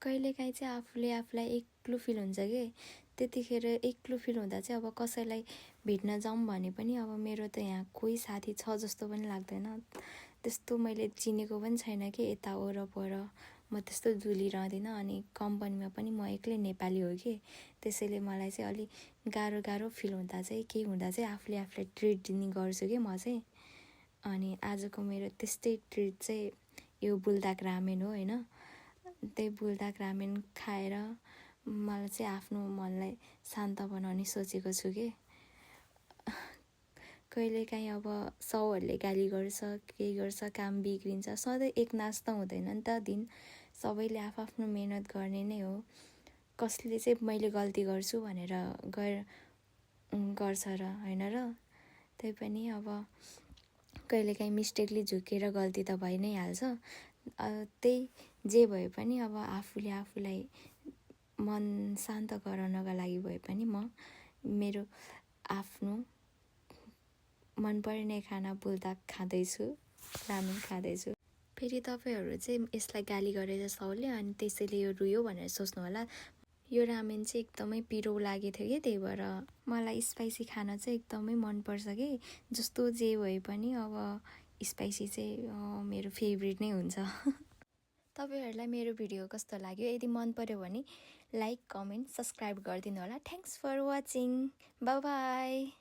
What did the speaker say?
कहिलेकाहीँ चाहिँ आफूले आफूलाई एक्लो फिल हुन्छ कि त्यतिखेर एक्लो फिल हुँदा चाहिँ अब कसैलाई भेट्न जाऊँ भने पनि अब मेरो त यहाँ कोही साथी छ जस्तो पनि लाग्दैन। त्यस्तो मैले चिनेको पनि छैन कि यता वरपर म त्यस्तो डुलिरहँदिनँ। अनि कम्पनीमा पनि म एक्लै नेपाली हो कि त्यसैले मलाई चाहिँ अलि गाह्रो फिल हुँदा चाहिँ केही हुँदा चाहिँ आफूले आफूलाई ट्रिट दिने गर्छु कि म चाहिँ। अनि आजको मेरो त्यस्तै ट्रिट चाहिँ यो बुल्दाक रामेन हो होइन। त्यही बुल्दाक रामेन खाएर मलाई चाहिँ आफ्नो मनलाई शान्त बनाउने सोचेको छु कि कहिलेकाहीँ अब साउहरूले गाली गर्छ के गर्छ काम बिग्रिन्छ सधैँ एक नाच त हुँदैन नि त दिन। सबैले आफ्नो मेहनत गर्ने नै हो। कसले चाहिँ मैले गल्ती गर्छु भनेर गर्छ र होइन र। त्यही पनि अब कहिलेकाहीँ मिस्टेकली झुकेर गल्ती त भइ नै हाल्छ। त्यही जे भए पनि अब आफूले आफूलाई मन शान्त गराउनका लागि भए पनि म मेरो आफ्नो मनपर्ने खाना बुल्दाक खाँदैछु, रामेन खाँदैछु। फेरि तपाईँहरू चाहिँ यसलाई गाली गरेर साउले अनि त्यसैले यो रुयो भनेर सोच्नु होला। यो रामेन चाहिँ एकदमै पिरो लागेको थियो कि त्यही भएर मलाई स्पाइसी खाना चाहिँ एकदमै मनपर्छ कि जस्तो जे भए पनि अब स्पाइसी चाहिँ मेरो फेभरेट नै हुन्छ। तपाईँहरूलाई मेरो भिडियो कस्तो लाग्यो? यदि मन पर्यो भने लाइक, कमेन्ट, सब्सक्राइब गरिदिनु होला। Thanks for watching. Bye by.